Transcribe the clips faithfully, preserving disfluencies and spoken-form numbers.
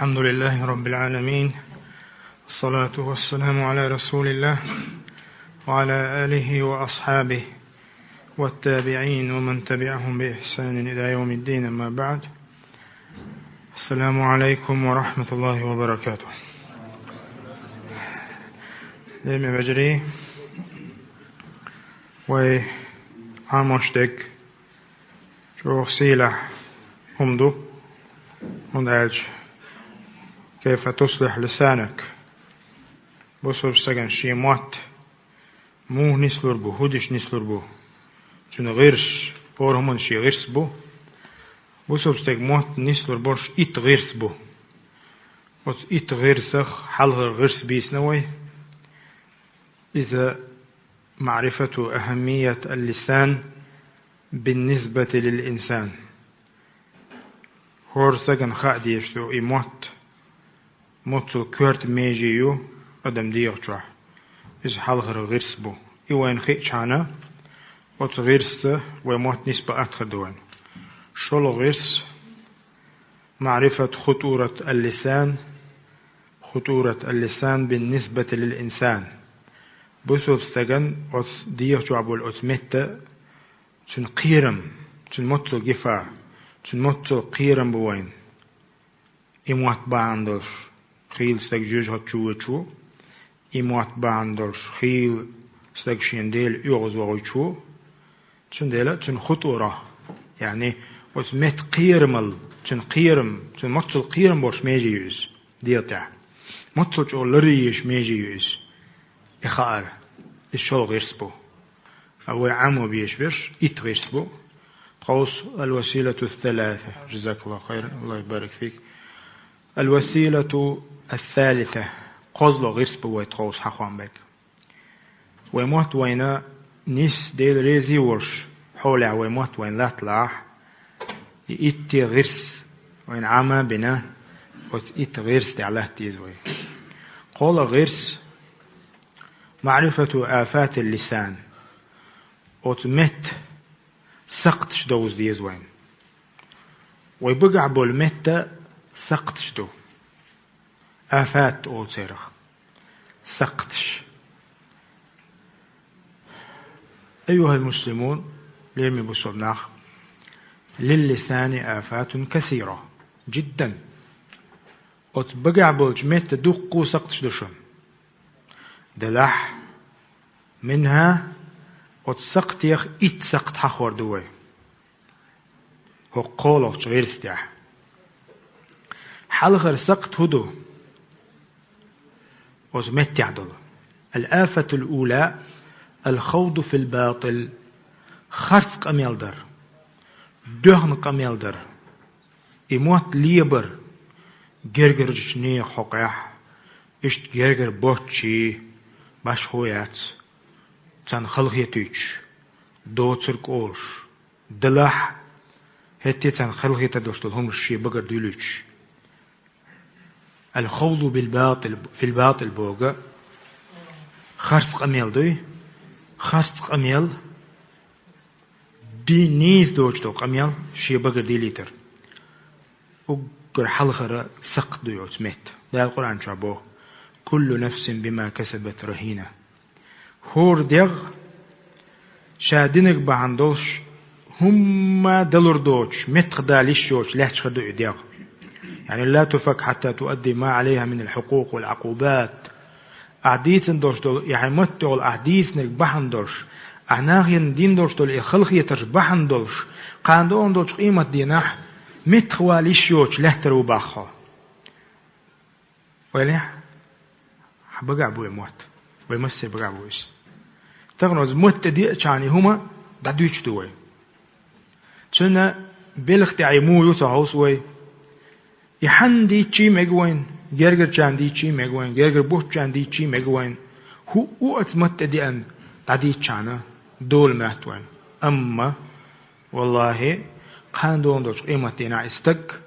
الحمد لله رب العالمين. الصلاة والسلام على رسول الله وعلى آله وأصحابه والتابعين ومن تبعهم بإحسان إلى يوم الدين، أما بعد. السلام عليكم ورحمة الله وبركاته. Лераме вежарий, вай Ӏамош дерг чӀоагӀа сийлахь хӀума ду, хӀунда аьлча: كيف تصلح لسانك؟ Бусалба стагана шен мотт муха нислур бу, хӀун дича нислур бу? Цуьнан гӀирс, хӀора хӀуманна шен гӀирс бу. Бусалба стеган мотт нислур болуш итт гӀирс бу. Оцу итт гӀирсах хьалхара гӀирс бийцина вай. Иза معرفة أهمية اللسان بالنسبة للإنسان. ХӀора стагана хаа дезаш ду и мотт, моццул коьрта меже ю адам дегӀа чохь. Иза хьалхара гӀирс бу. И вайна хиъчхьана, оцу гӀирсца вай мотт нисбан атта хир ду вайна. ШолгӀа гӀирс: معرفة خطورة اللسان، خطورة اللسان بالنسبة للإنسان. Бусалба стагана оцу дегӀа чохь болу оцу метта, цуьнан кхерам, цуьнан моццул гифа, цуьнан моццул кхерам бу вайна. И мотт бахьана долуш хийла стаг жоьжахати чу воьдуш ву, и мотт бахьана долуш хийла стаг шен Дела оьгӀазвахуьйтуш ву, цундела цуьнан хутӀура, яъни оцу метта кхерамал, цуьнан кхерам, цуьнан моццул кхерам болуш меже ю иза дегӀа тӀехь. Моццул чӀогӀа ларъеш меже ю иза. И хаар, иза шолгӀа гӀирс бу. А вай Ӏамо безаш берш итт гӀирс бу. Тховса الوسيلة الثالثة. جزاك الله خيرا. الله يبارك فيك. الوسيلة الثالثة. КхозлагӀа гӀирс бу вай тховса хьахоам берг. Вай мотт вайна нисса, Дела реза волуш, хьолехь вай мотт вайна латталахь, и итте гӀирс вайна Ӏама а бина, оцу итт гӀирс тӀехь латта деза вай. КхолагӀа гӀирс: معرفة آفات اللسان. Оцу метта сакхташ довза деза вайна. Вай багахь болу метта сакхташ ду. Афат олу церах. Сакхташ. أيها المسلمون, лераме бусалба нах, للسان آفات كثيرة جدا. Оцу багахь болчу метта дуккха а сакхташ ду шуна. Делахь, منها, оцу сакхтех итт сакхт хьахор ду вай хӀокху кхолагӀчу гӀирс тӀехь. Хьалхара сакхт хӀун ду? Оцу меттехь долу. الآفة الأولى الخوض في الباطل. Харц къамел дар. Доьхна къамел дар. И мотт лебар гергарчу нехан хьокъехь, иштта гергара боцчий, башхо яц, царна халахетуьйтуш, доцург олуш, делахь, хӀетте царна халахетар долуш долу хӀуманаш шен багара дуьлуьйтуш. الخوض بالباطل، في الباطل боху, харц къамел дуй, харц къамел, дин нийса доцуш долу къамел шен багара дийлийтар. Уггар хьалхара сакхт дуй оцу метта. Дала Къуръан чохь боху: كل نفس بما كسبت رهينة. ХӀора дегӀ ша динарг бахьана долуш хӀумма далур доцуш, меттах дала йиш йоцуш лаьтташ хир ду и дегӀ. يعني لا تفك حتى تؤدي ما عليها من الحقوق والعقوبات. Ахь дийцина долуш долу, и хьайн маттехула ахь дийцинарг бахьана долуш, ахь нахана дина долуш долу и халахетарш бахьана долуш, кхана догӀун долчу къематдийнахь меттах вала йиш йоцуш лаьттар ву боху хьо. Вайлехь, хьан багахь бу и мотт? Вай массеран багахь бу иза. Тахана оцу мотт тӀе деачхьана и хӀума дӀадуьйцуш ду вай. Цуьнан белхан тӀехь и муха ю ца хьовсу вай. И хьанна дийцчий мега вайна, гергарчарна дийцчий мега вайна, гергара боцчарна дийцчий мега вайна. ХӀуъу оцу мотт тӀе деана дӀадийцчхьана, дола моьтту вайна. Амма, валлахӀи, кхана догӀун долчу къематдийнахь и стаг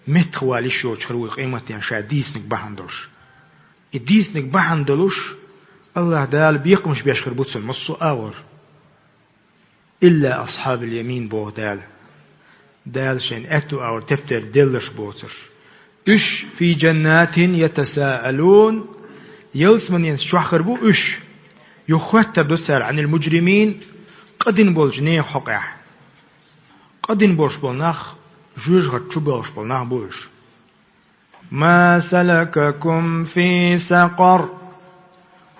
меттах вала йиш йоцуш хир ву и къематдийнахь ша дийцинарг бахьана долуш. И дийцинарг бахьана долуш, АллахӀ Дала бекхамаш беш хир бу цунна массо а агӀор. إلا أصحاب اليمين боху Дала. Дала шайна аьтту агӀор тептар делларш боцурш. Уьш фи джаннатин ятасаалун, ялсаманин чохь хир бу уьш. Юха хоттар ду цара, Ӏанил муджримин, къа дина болчу нехан хьокъехь. Къа дина болуш болу нах, жоьжахати чу боьлхуш болу нах бу уьш. Ма салакакум фи сакъар?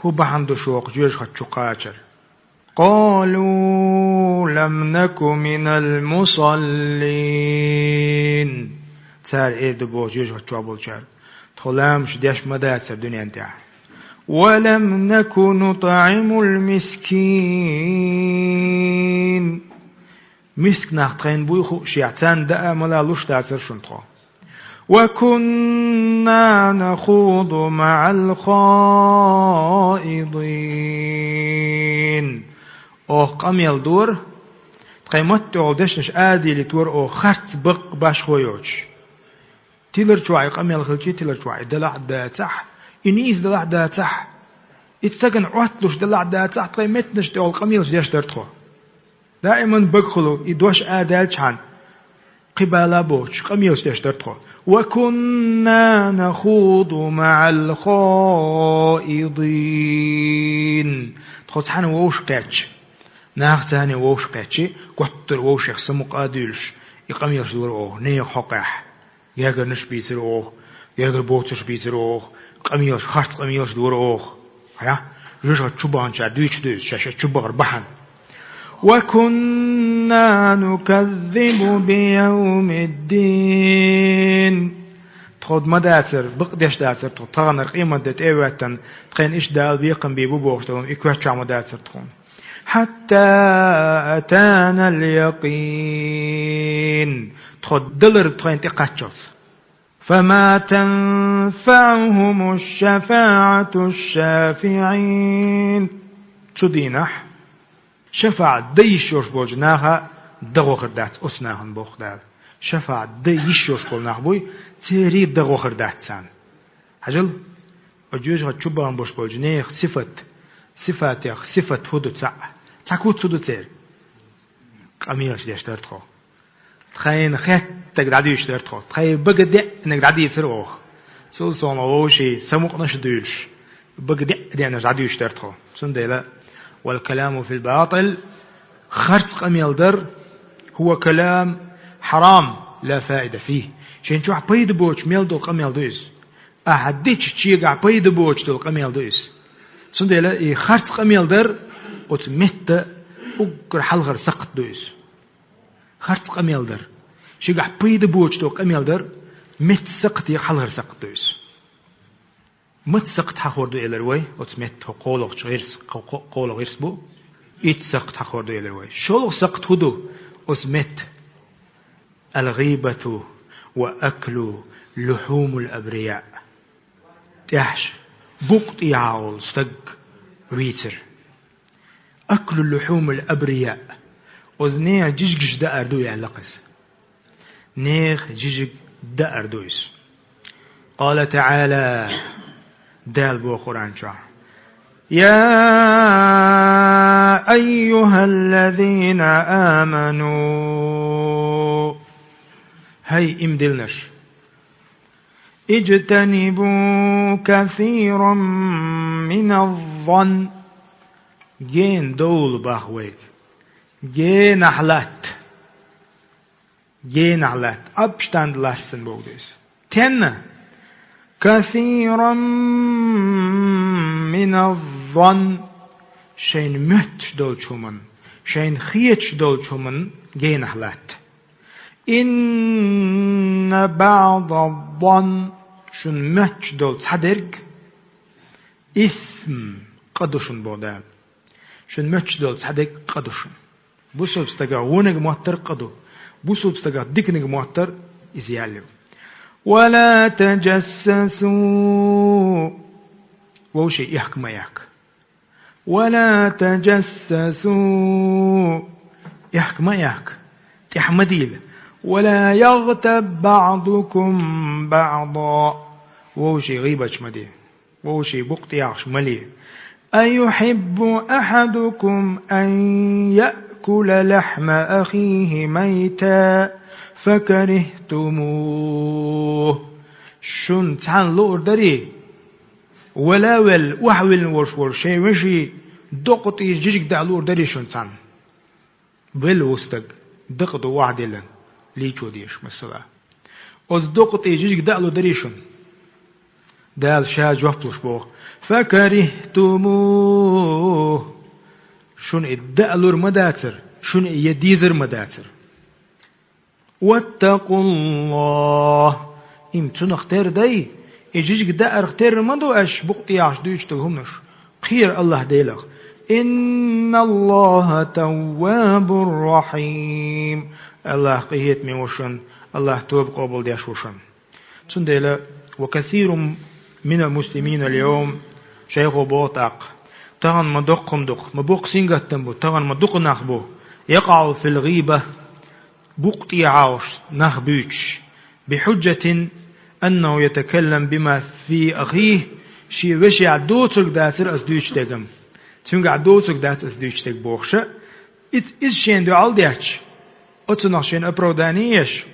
ХӀун бахьана ду шух жоьжахати чу кхачар? Къалу лам наку минал мусаллин. Цара эр ду боху жоьжахати чохь болчара: тхо ламазаш деш ма дацара дуьнен тӀехь. Ва лам наку нутӀимул мискин. Мисканах тхайна буй хууш, царна даа-мала луш дацара шуна тхо. Ва кунна нахуду маӀал хаидин. Оха къамел дора, тхайн матта тӀехула дешнаш арадийлийтора оха харц бакъ башхо йоцуш. Тилар чохь и къамел хилчий, тилар чохь и далахь а дацахь, и нийса далахь а дацахь, и стагана Ӏотталуш далахь а дацахь, тхайн меттанаш тӀехула къамелаш деш дара тхо. Даиман бага хуьлу, и дош арадаьллачхьана, кхин бала боцуш, къамелаш деш дара тхо. Ва кунна нахуду маӀал хаидин. Тхо цхьаьна вовшахкхетча, нах царна вовшахкхетча, готтара вовшех самукъа а дуьйлуш, и къамелаш дора оха, нехан хьокъехь. Гергарнаш бийцира оха, гергара боцурш бийцира оха, къамелаш, харц къамелаш дора оха. Хьа? Жоьжахати чу баханчара дуьйцуш ду иза, шаьш чу бахар бахьана. Ва кунна нуказзибу биявмиддин. Тхо ма дацара, бакъдеш дацара тхо, таханара къематде тӀе а хӀоьттина, тхайна иштта Дала бекхам бийр бу бохуш долу, и коьртачохь ма дацара тхуна. Хьатта атанал якъин. Тхо далар тхайна тӀекхаччалц. Фама танфаӀухумуш шафаӀатуш шафиӀин. Цу дийнахь шафаӀат дан йиш йолуш болчу наха дагӀо хир дац оцу нахана, боху Дала. ШафаӀат дан йиш йолуш болу нах буй, церий дагӀо хир дац царна. Хьажал, оцу жоьжахати чу бахана болуш болчу нехан сифат, сифатех сифат хӀун ду цхьаъ? Цхьа куц хӀун ду церан? Къамелаш деш дара тхо. Тхайна хеттарг дӀадуьйцуш дара тхо. Тхайн бага деанарг дӀадийцира оха. Цул совнаха вовшийн самукъанаш а дуьйлуш, бага деанарг дӀадуьйцуш дара тхо. Цундела, вал каламу фил батил, харц къамел дар, хӀува калам хьарам, ла фаида фийхӀ. Шен чохь пайда боцуш мел долу къамел ду иза. Ахьа дича чегахь пайда боцуш долу къамел ду иза. Цундела и харц къамел дар, оцу метта уггар хьалхара сакхт ду иза. Харц къамел дар. Шигахь пайда боцуш долу къамел дар, метта сакхте хьалхара сакхт ду иза. Маца сакхт хьахор ду элира вай, оцу метта хӀокху кхоалгӀачу гӀирс, кхо-, кхо-, кхоалгӀа гӀирс бу, итт сакхт хьахор ду элира вай. ШолгӀа сакхт хӀун ду оцу метта? Ал-гӀийбату ва аклу лухьумул абрияъ. ТӀехьаш букъ тӀехьа волу стаг вийцар. Аклу лухьумул абрияъ. Оцу нехан жижигаш даар ду аьлла кхеза. Нехан жижиг даар ду иза. Къала таӀала, Дала боху Къуръан чохь: Я айюхаллазина аману, хӀай иман диллинарш, иджтанибу касиран миназ-занн, гена довла боху вайга, генахь латта. Генахь латта, Ӏабшдан лассана боху иза. Тенна? Касиран миназ-занн, шайна моьттуш долчу хӀуманна, шайна хеташ долчу хӀуманна генахь латта. Инна баӀдаз-занн, шуна моьттуш долу цхьадерг, исм, къа ду шуна боху Дала. Шуна моьттуш долу цхьадерг къа ду шуна. Бусалба стагах вониг моттар къа ду. Бусалба стагах диканиг моттар иза ял ю. Ва ла таджассасу. Вовшийн эхка ма эхка. Ва ла таджассасу. Эхка ма эхка. ТӀаьхьа ма дийла. Ва ла ягътаб баӀдукум баӀда. Вовшийн гӀийбаташ ма де. Вовшийн букъ тӀехьаш ма ле. Аюхьиббу ахьадукум ан яъкула лахьма ахихи майтан факарихтумух. Шун цхьан луур дарий, вала а велла, охьавиллина волуш волу шайн вешин докъа тӀера жижиг даа луур дарий шун цхьан? Велла ву стаг, дакъа ду охьадиллина, лийчо дезаш, масала. Оцу докъа тӀера жижиг даа луур дарий шун? Дала Ша жоп луш боху: «Факарихтумух». Шуна и даа лур ма дацара, шуна и я дезар ма дацара. «Ваттакъуллах». Им цунах тера дай, и жижиг даарх тера ма ду аша букъа тӀехьа дуьйцуш долу хӀуманаш. Кхера Аллах Делах. «Инналлаха таввабур рахим». Аллах къинхетаме ву шуна, Аллах тоба къобалдеш ву шуна. Цундела: «Ва касирун минал муслимина ал-йовм», шайхо боху тӀаккха. Тахана ма доккха хӀума ду-кх, ма боккха сингаттам бу, тахана ма дукха нах бу, «якъаӀу фил гӀиба», букъа тӀехьа уьш нах буьйцуш, «бихьуджатин аннаху ятакаллам бима фи ахих», шен вешехь доцург дацара ас дуьйцуш дерг-м. Цуьнгахь доцург дац ас дуьйцуш дерг бохуша, иза, иза шена дуьхьал детташ, оцунах шена оправдание еш,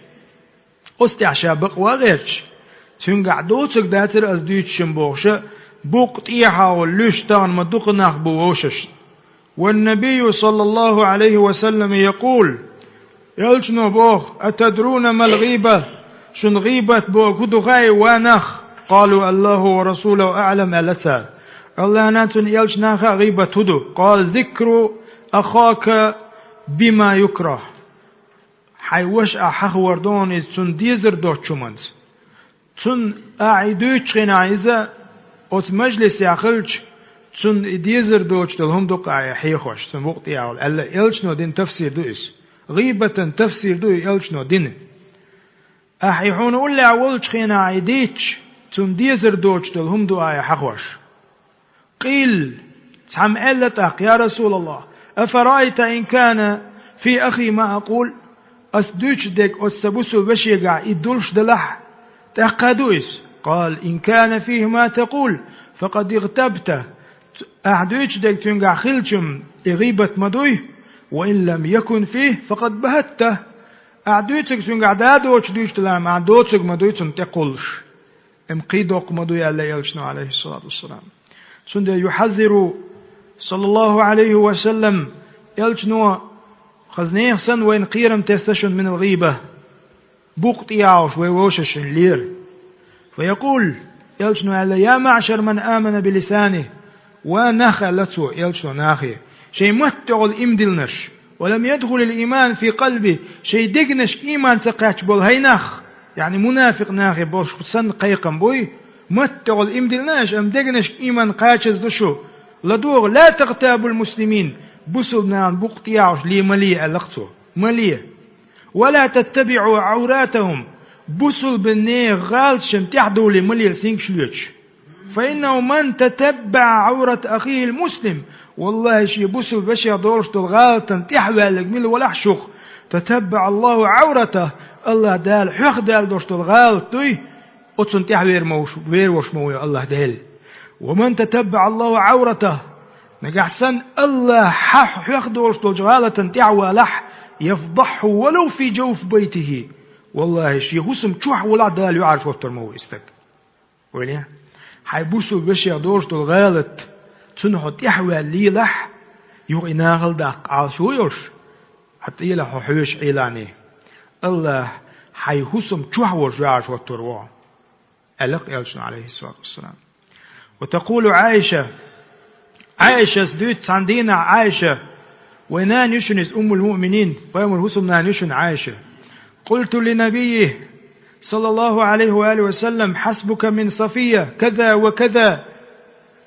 оцу тӀехь ша бакъ ван гӀерташ, цуьнгахь доцург дацара ас дуьйцуш-м бохуша, букъа тӀехьа волу луьйш тахана ма дукха нах бу вовшашна. «Ван-набийю саллаллаху гӀалайхи ва саллам якъул», элчано боху: «Атадруна мал гӀиба?» Шуна гӀийбат боху хӀун ду хаьий, ва нах? «Къалу: Аллаху ва расулуху аӀлам», аьлла цара. Аллахна, цуьнан элчанна хаьа гӀийбат хӀун ду. «Къала: зикру ахака бима юкраху». Хьайн ваша ахь хьахор ду хьуна иза цунна дезар доцучу хӀуманца. Цунна ахь и дуьйцучу хенахь иза, оцу мажлисехь хилча, цунна и дезар доцуш долу хӀума ду-кх ахь и хьехош, цунна букъа тӀехьа волу, аьлла, элчано дина тафсир ду иза. ГӀийбатан тафсир ду и элчано дина. Ахь и хьуна уллехь волчу хенахь и дийцча, цунна дезар доцуш долу хӀума ду ахь и хьахош. Къийла, цхьамма аьлла тӀаккха: «Я Расулаллах, афараайта ин кана фи ахи ма акъул?» Ас дуьйцуш дерг оцу сан бусул вешегахь и долуш делахь, тӀаккха ду иза. «Къала: ин кана фихи ма такъул, факъад игътабта». Ахь дуьйцуш дерг цуьнгахь хилча-м, и гӀийбат ма дуй, «ва ин лам якун фихи, факъад багьатта». Ахь дуьйцург цуьнгахь да доцуш дуьйцуш делахь-м, ахь доцург ма дуй цунна тӀекхуллуш. Амма кхин доккха ма дуй, аьлла элчано, гӀалайхиссалату вассалам. Цундела юхьаззиру, саллаллаху гӀалайхи ва саллам, элчано, хаза нехан санна, вайна кхерам тесна шуна минал гӀийба, букъа тӀехьа уьш вай вовшашна лера. Фа якъул, элчано аьлла: «Я маӀшар ман амана би лисаних», ва нах, аьлла цо, элчано нахе, шайн маттехула ийман диллинарш, «ва лам ядхулил ийман фи къалбихи», шайн дегнашка ийман ца кхаьчна болу хӀай нах, яъни мунафикъ нахе болуш санна кхайкхам буй, маттехула ийман диллина аша, амма дегнашка ийман кхачаза ду шу. ЛадогӀа: «Ла тагътабул муслимин», бусулба нахана букъа тӀехьа уьш ле ма ле, аьлла-кх цо. Ма ле. «Ва ла таттабиӀу гӀауратахум», бусулба нехан гӀалаташна тӀаьхьадовле ма лела, сингаш лоьцуш. «Фа иннаху ман татаббаӀа гӀаурата ахихил муслим», валлахӀи, шен бусулба вешех долуш долу гӀалатана тӀаьхьаваьлларг мила валахь шух, «татаббаӀа Аллаху гӀауратах», Аллах Дала хьоьхадаьлла долуш долу гӀалат дуй, оцунна тӀаьхьавер ма вуш, вер вуш ма ву Аллах Дела. «Ва ман татаббаӀа Аллаху гӀауратах», нагахь санна Аллах хьан хьоьхадолуш долчу гӀалатана тӀаьхьавалахь, «яфдахьху валав фи жавфи байтихи», валлахӀи, шен хӀусам чохь валахь, Дала юьхьӀаьржа хӀоттор ма ву и стаг. Ойла е, хьайн бусулба вешех долуш долу гӀалат, цунна хьо тӀаьхьаваьлла лелахь, юха и нахала даккха Ӏалашо йолуш, хьан тӀелахь хьо хьоьжуш Ӏелане, Аллах хьайн хӀусам чохь волуш юьхьӀаьржа хӀоттор ву хьо, аьлла-кх элчано, гӀалайхиссалату вассалам. Ва такъулу Ӏайша, Ӏайшас дуьйцу цхьана дийнахь, Ӏайша, вайн нана ю шуна иза, Уммул Муъминин, пайхамаран хӀусамнана ю шуна Ӏайша. «Къулту ли набиййи, саллаллаху гӀалайхи ва алихи ва саллам, хьасбука мин Сафийя, каза ва каза».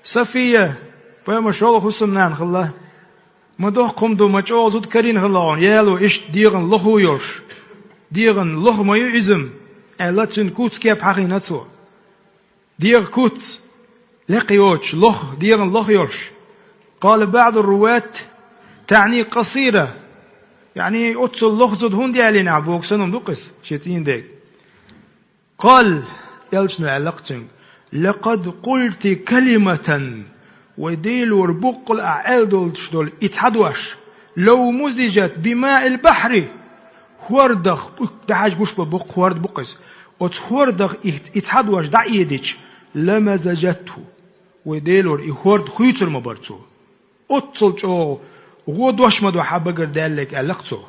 Сафийя, пайхамаран шолгӀа хӀусамнана хилла. Ма доккха хӀума ду, ма чӀогӀа зуда карийна хилла хьуна, яло иштта дегӀан лохо йолуш. ДегӀан лоха ма ю иза-м, аьлла, цуьнан куц-кеп хьахийна цо. ДегӀан куц, лекха йоцуш, лоха, дегӀан лоха йолуш. Къала баӀду руват, таъни къасира. Яъни, оццул лоха зуда хӀунда ялийна ахь, боху санна ду-кх иза, шен цӀийнан дега. Къала, элчано аьлла-кх цуьнга: «Лакъад къулти калиматан». Вай Делора буккъал ахь аьлла долуш долу и цхьа дош. «Лав музижат бимаил бахьри». ХӀордах, дӀахьажа гуш бан боккха хӀорд бу-кх иза. Оцу хӀордах и, и цхьа дош дӀаэдича, «لمزجته», вай Делора и хӀорд хуьйцур ма бара цо. Оццул чӀогӀа гӀо дош ма ду хьан багара даьлларг, аьлла-кх цо.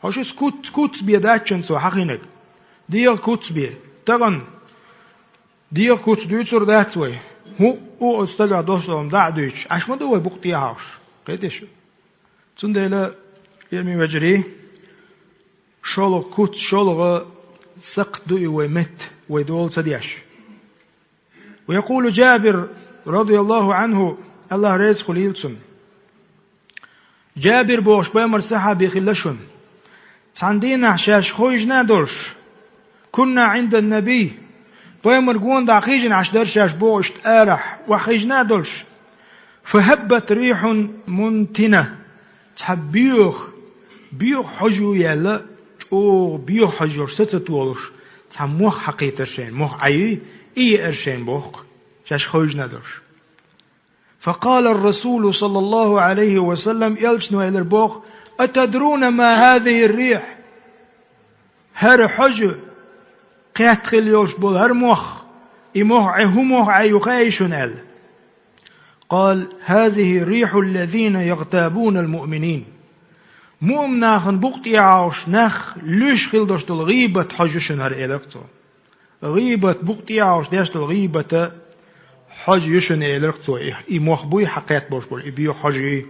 Хьо шу куц, куц бен дац шуна цо хьахийнарг. ДегӀа куц бен. Тахана дегӀа куц дуьйцур дац вай. ХӀуъу, оцу стагах дош долу дӀа а дуьйцуш, Ӏаш ма ду вай букъа тӀехьа хьовсуш. Кхетий шу? Цундела, лераме вежарий, шолгӀа куц, шолгӀа сакхт ду и вай метта, вай дола ца деш. ويقول جابر رضي الله عنه, АллахӀ реза хуьлийла цунна. Джабир бохуш пайхамар сахьаби хилла шуна. Цхьана дийнахь шаьш хевшина а долуш, «كنا عند النبي», пайхамар гонах дӀахьежина Ӏаш дара шаьш бохуш, иштта арахь охьахьежина а долуш, «فهبت ريح منتنة», цхьа боьха, боьха хьожа яьлла, чӀогӀа боьха хьожа йолуш, саца толуш, цхьа мох хьакхийтира шайна, мох Ӏа юй, и еара шайна боху-кх, шаьш хевшина а долуш. فقال الرسول صلى الله عليه وسلم, элчано элира боху: «أتدرون ما هذه الريح؟» ХӀара хьожа кхетта хилла йолуш болу хӀара мох, и мох Ӏа, хӀун мох Ӏа ю хаьий шуна аьлла. قال: «هذه ريح الذين يغتابون المؤمنين». Муъмин нахана букъа тӀехьа хьовсуш нах луьйш хилла долуш долу гӀийбат хьожа ю шуна хӀара, элира-кх цо. ГӀийбат, букъа тӀехьа хьовсуш деш долу гӀийбата хьожа ю шуна, элира-кх цо, и, и мох буй хьакхетта болуш болу, и боьха хьожа юй.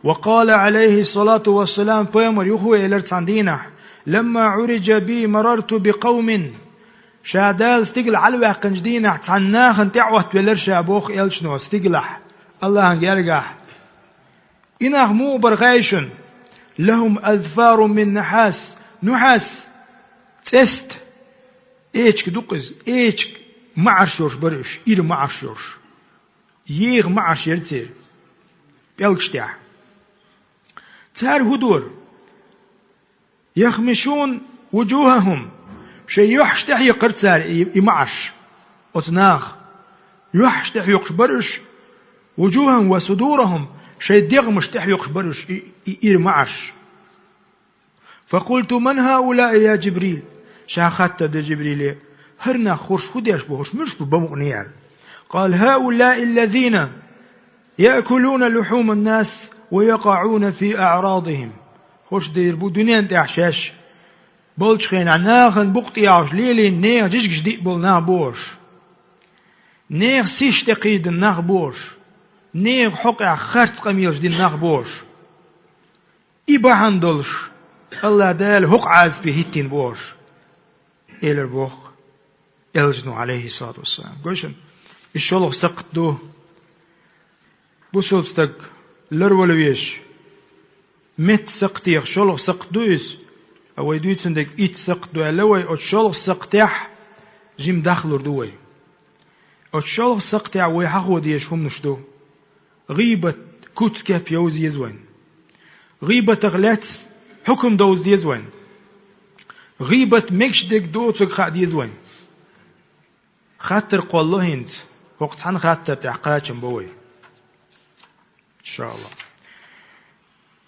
وقال عليه الصلاة والسلام, пайхамар юха а элира цхьана дийнахь: «لما عرج بي مررت بقوم». Ша Дала стигала хьалаваьккхинчу дийнахь цхьана нахана тӀаьхьа оттавелира ша боху элчано стигалахь, АллахӀан гергахь. И нах муха бара хаьий шуна? «لهم أظفار من نحاس», нухьас цӀеста, эчиг ду-кх иза, эчиг маӀарш йолуш бара уьш, ира маӀарш йолуш. Еха маӀарш яра церан пӀелгаш тӀехь. Цара хӀун дора? «يخمشون وجوههم», шайн юьхьаш тӀехь йоккхура цара и, и маӀарш, оцу наха. Юьхьаш тӀехь йоккхуш бара уьш, «وجوههم وصدورهم», шайн дегӀмаш тӀехь йоккхуш бара уьш и, и ира маӀарш. «فقلت: من هؤلاء يا جبريل؟» Ша хаттар дан Жибриле: «ХӀара нах хӀорш хӀун деш бу, хӀорш муьлш бу бан мукъане?» аьлла. قال: «هؤلاء الذين يأكلون لحوم الناس ويقعون في أعراضهم». ХӀорш дийр бу дуьнен тӀехь шаьш болчу хенахь нахана букъа тӀехь хьовсуш лелийна, нехан жижигаш диъ болу нах бу хӀорш. Нехан сиш тӀекхийдина нах бу хӀорш. Нехан хьокъехь харц къамелаш дина нах бу хӀорш. И бахьана долуш, АллахӀ Дала хӀокху Ӏазапе хӀиттийна бу хӀорш, элира боху элчано, Ӏалайхиссалату вассалам. Гой шуна, и шолгӀа сакхт ду. Бусалба стаг ларвала везаш, метта сакхтех шолгӀа сакхт ду иза. А вай дуьйцун дерг итт сакхт ду аьлла вай, оцу шолгӀа сакхтехь жима дахлур ду вай. Оцу шолгӀа сакхтехь вай хьахо дезаш хӀуманаш ду. ГӀийбат куц-кеп йовза еза вайн. ГӀийбатах лаьцна хьукам довза деза вайн. ГӀийбат мегаш дерг доцург хаа деза вайн. Хаттар кхоллало хӀинца, хӀокху цхьана хаттар тӀехь кхачам бо вай. ИншааллахӀ.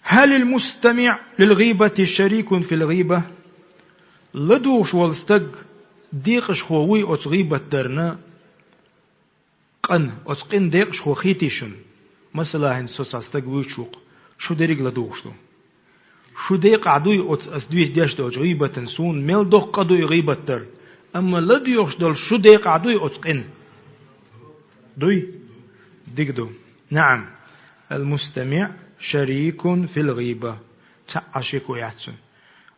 هل المستمع للغيبة شريك في الغيبة؟ ЛадугӀуш волу стаг декъашхо вуй оцу гӀийбат дарна? Къан, оцу къин декъашхо хетий шуна? Масала, хӀинца со цхьа стаг вуьйцуш ву-кх, шу дерриг ладугӀуш ду. Шу декъахь дуй оцу ас дуьйцу деш долчу гӀийбатан, суна мел доккха къа ду и гӀийбат дар, амма ладоьгӀуш долуш шу декъахь дуй оцу къин? Дуй? Дика ду. نعم، المستمع شريك في الغيبة. Цхьа а шеко яц цуьнан.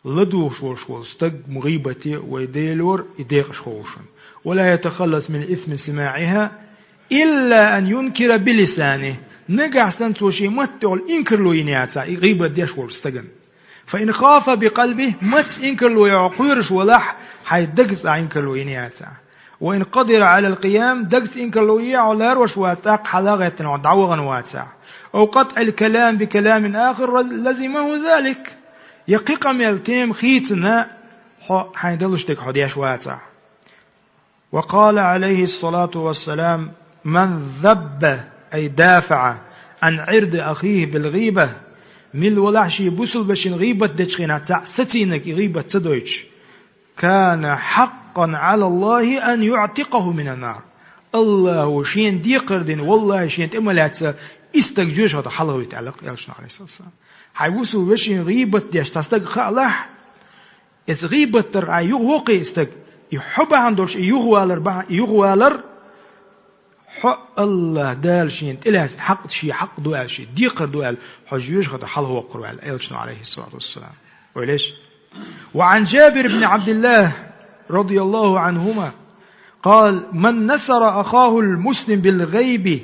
ЛадугӀуш волуш волу стаг гӀийбате вай Делора и декъашхо ву шуна. ولا يتخلص من إثم سماعها إلا أن ينكر بلسانه. Нагахь санна цо шен маттехула инкарло йина яцахь и гӀийбат деш волчу стагана. فإن خاف بقلبه, маттаца инкарло яхь кхоьруш валахь, хьайн дагца инкарло йина яцахь. وإن قدر على القيام, дагца инкарло яхь ларош вац, тӀаккха хьала а гӀеттина дӀавахана вацахь. أو قطع الكلام بكلام آخر لزمه ذلك. Я кхин къамел, тема хийцина, хьо хьайн далуш дерг хьо деш вацахь. وقال عليه الصلاة والسلام: من ذب، أي دافع، عن عرض أخيه بالغيبة, мила валахь шен бусалба вешин гӀийбат дечу хенахь цхьаъ сацийнарг и гӀийбат ца дойтуш, كان حقا «حقا على الله أن يعتقه من النار». Аллахо шена декхар дина, валлахӀи, шена тӀе ма лаьццара, и стаг жоьжахатех хьалхавита, аьлла Элчано, Ӏалайхи ссалату вассалам. Хьайн вусал вешин гӀийбат деш цхьа стаг хаалахь, эс гӀийбат дар Ӏа юхавоккхий и стаг, и хьо бахьан долуш и юхавалар бахьан, и юхавалар, хьо Аллах Дала шена тӀелаьцна хьакъ, шен хьакъ ду аьлла, шен декхар ду аьлла, хьо жоьжахатех хьалхавоккхур ву аьлла Элчано, Ӏалайхи ссалату вассалам. Ойла еш? وعن جابر بن عبد الله رضي الله عنهما قال: «من نصر أخاه المسلم بالغيب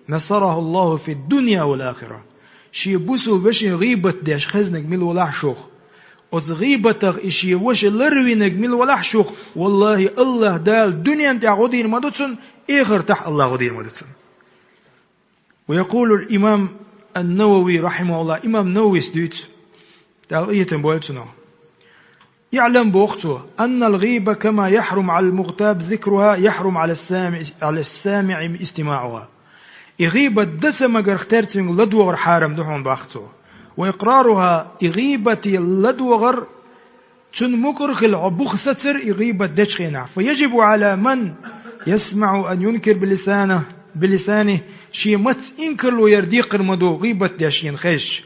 نصره الله في الدنيا والآخرة». Шен бусал вешин гӀийбат деш хезнарг мила валахь шух, оцу гӀийбатах и шен ваша ларвинарг мила валахь шух, валлахӀи, Аллах Дала дуьнен тӀехь гӀо дийр ма ду цунна, эхартахь Аллах гӀо дийр ма ду цунна. ويقول الإمام النووي رحمه الله, имам Нававис дуьйцу, Дала къинхетам бойла цунах: «اعلم», боху цо, «أن الغيبة كما يحرم على المغتاب ذكرها يحرم على السامع، على السامع استماعها». И гӀийбат дан ца магарх тера цуьнга ладогӀар хьарам ду хьуна, бах цо. «وإقرارها», и гӀийбате ладогӀар, цунна мукӀар хила хьо бух сацар и гӀийбат дечу хенахь. «فيجب على من يسمع أن ينكر بلسانه، بلسانه», шен маттаца инкарло яр декхар ма ду гӀийбат деш шена хезча.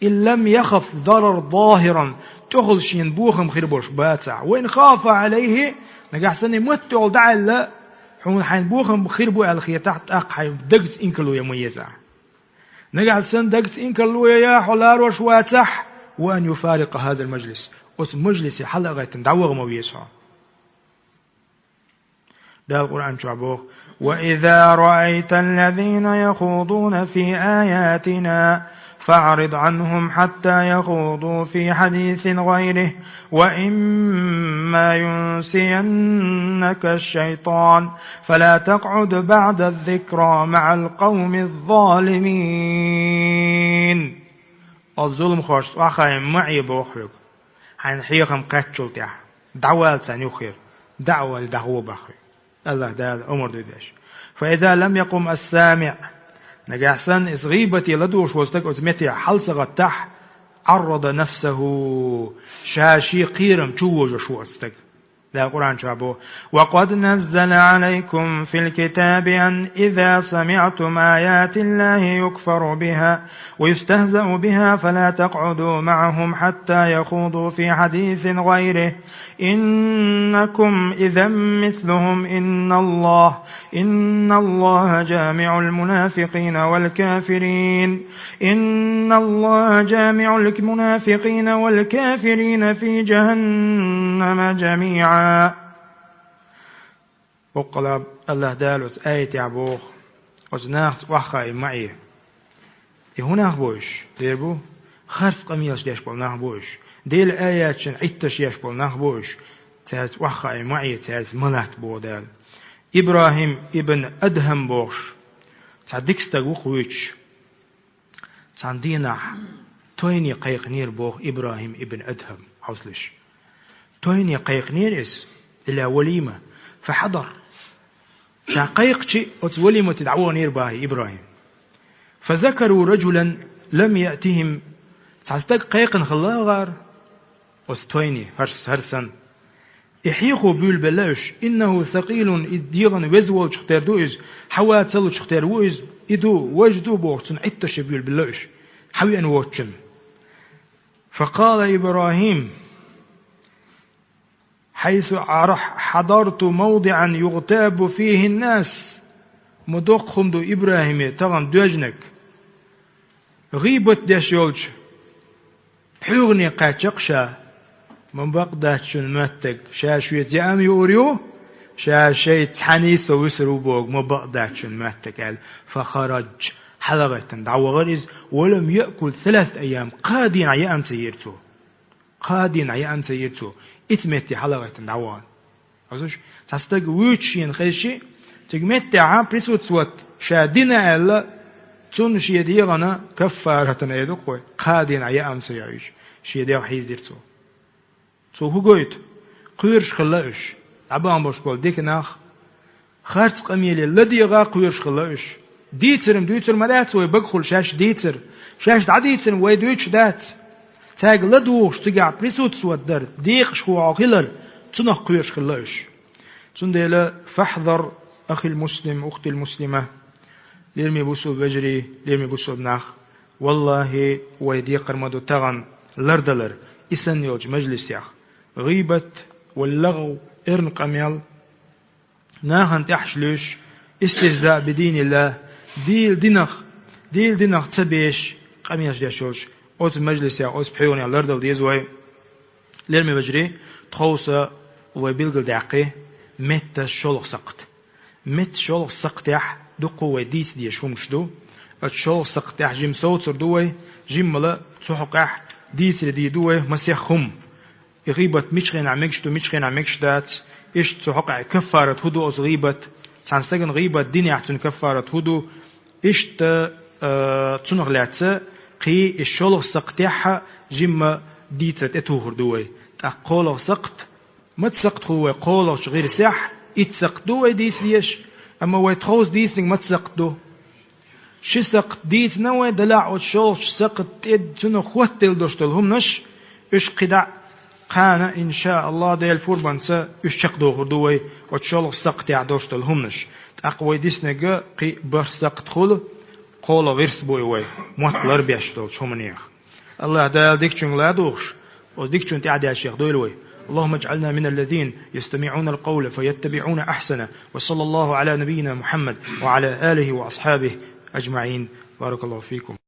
«إن لم يخف ضررا ظاهرا», тӀехула шена бохам хир болуш бацахь. «وإن خاف عليه», нагахь санна и мотт тӀехула дӀааьлла, хьуна хьайна бохам хир бу аьлла хетахь, тӀаккха хьайн дагца инкарло ян ма езахь. Нагахь санна дагца инкарло ян хьо ларош вацахь, «وأن يفارق هذا المجلس», оцу мажлисе хьала а гӀеттина дӀаваха ма веза хьо. Дала Къуръан чохь боху: «وإذا رأيت الذين يخوضون في آياتنا فأعرض عنهم حتى يخوضوا في حديث غيره وإما ينسينك الشيطان فلا تقعد بعد الذكرى مع القوم الظالمين». Оцу зуламхошца охьахаийна ма Ӏе боху хьоьга. Хьайна хьехам кхаьччул тӀаьхьа дӀавала царна юххера, дӀа а ваьлла, дӀагӀо боху хьоьга. Аллах Дала омра ду деш. «فإذا لم يقم السامع», нагахь санна иза гӀийбате ладугӀуш волу стаг оцу метте хьала ца гӀаттахь, «عرض نفسه», ша шен кхерам чу вожош ву оцу стага. Дала Къуръан чохь боху: «وقد نزل عليكم في الكتاب أن إذا سمعتم آيات الله يكفر بها ويستهزأ بها فلا تقعدوا معهم حتى يخوضوا في حديث غيره إنكم إذا مثلهم إن الله، إن الله جامع المنافقين والكافرين، إن الله جامع المنافقين والكافرين في جهنم جميعا». Боккъала Аллах Дала оцу аятехь боху: «Оцу нахаца охьахаийна ма Ӏе». И хӀун нах бу уьш? Дера бу, харц къамелаш деш болу нах бу уьш. Делан аяташна Ӏитташ еш болу нах бу уьш. Цаьрца охьахаийна ма Ӏе, цаьрца ма латта, боху Дала. ИбрахӀим ибн Адхьам бохуш, цхьа дика стаг ву-кх вуьйцуш. Цхьана дийнахь тойне кхайкхинера боху ИбрахӀим ибн Адхьам, хьовсалаш. Тойне кхайкхинера иза, إلى وليمة فحضر. Ша кхайкхича, оцу валимате дӀаваханера боху ИбрахӀим. فذكروا رجلا لم يأتهم. Цхьа стаг кхайкхина хилла гӀара оцу тойне, хӀара, хӀара санна. И хьехо буьйлабелла уьш: «إنه ثقيل», и дегӀана веза волчух тера ду иза, хьава ца лучух тера ву иза, и ду, важа ду бохуш, цунна Ӏитташе буьйлабелла уьш, хьавеана воцучунна. فقال إبراهيم: «حيث حضرت موضعا يغتاب فيه الناس». Ма доккха хӀума ду ИбрахӀиме тахана доьжнарг. ГӀийбат деш йолчу пхьоьгӀане кхаьчна-кх ша, ма бакъ дац шуна моьттург, ша шеца яа ма юур ю, ша шайца цхьаьний со вуьсур ву боху, ма бакъ дац шуна моьттург, аьлла. فخرج, хьалагӀеттина дӀавахара иза, ولم يأكل ثلاثة أيام, кхаа дийнахь яа ма ца йира цо. Кхаа дийнахь яа ма ца йира цо, ицу метте хьалагӀеттина дӀавахана. Хьовсалаш, цхьа стаг вуьйцуш шена хезча, цига меттехь присутствовать ша дина аьлла, цунна шен дегӀана каффаратан эр ду-кх вай, кхаа дийнахь яа ма ца йоуьйтуш, шен дегӀ хьийзадира цо. Цо хӀун гойту? Кхоьруш хилла уьш, дӀабахана болуш болу дика нах, харц къамеле ладегӀа кхоьруш хилла уьш. Дийцар-м дуьйцур ма дац вай, багахула шаьш дийцар. Шаьш дӀадийцар-м вай дуьйцуш дац. Цаьрга ладугӀуш цигахь присутствовать дар, декъашхо хьо хилар, Цунах кхоьруш хилла уьш. Цундела, فاحذر أخي المسلم أختي المسلمة, лераме бусулба вежарий, лераме бусулба нах, валлахӀи, вай декхар ма ду тахана лардалар, и санна йолчу мажлисех. ГӀийбат, واللغو, эрна къамел, нахана тӀехь луьйш, истихзаъ би диниллахӀ, Делан динах, Делан динах ца беш къамелаш деш йолуш, оцу мажлисех, оцу пхьуьйранех лардала деза вай. Лераме вежарий, тховса вай билгалдаьккхи меттан шолгӀа сакхт. Меттан шолгӀа сакхтехь дуккха вай дийца дезаш хӀуманаш ду. Оцу шолгӀа сакхтехь жимма совцур ду вай, жиммала цу хьокъехь дийцаре дийр ду вай масех хӀума. И гӀийбат мича хенахь мегаш ду, мича хенахь мегаш дац, иштта цу хьокъехь каффарат хӀун ду оцу гӀийбат, цхьана стагана гӀийбат динехь цуьнан каффарат хӀун ду, иштта, а, цунах лаьцна кхин и шолгӀа сакхтехь жимма дийцар тӀетухур ду вай. ТӀаккха кхоалгӀа сакхт маца сакхт хуьлу вай кхоалгӀачу гӀирсехь, итт сакхт ду вай дийца дезаш, амма вай тховса дийцинарг маца сакхт ду? Ши сакхт дийцина вай, делахь оцу шолгӀачу сакхта тӀе цунах хоттаделла долуш долу хӀуманаш, уьш кхидӀа а кхана, иншааллахӀ, Делан пурбанца уьш чекхдохур ду вай, оцу шолгӀа сакхтехь долуш долу хӀуманаш. ТӀаккха вай диснарг кхин бархӀ сакхт хуьлу, кхоалгӀа гӀирс бу и вай, мотт ларбеш долчу хӀуманех. АллахӀ Дала дикачуьнга ладугӀуш, оцу дикачунна тӀаьхьадаьлла шех дойла вай. اللهم اجعلنا من الذين يستمعون القول فيتبعون أحسنه. وصلى الله على نبينا محمد وعلى آله وأصحابه أجمعين. بارك الله فيكم.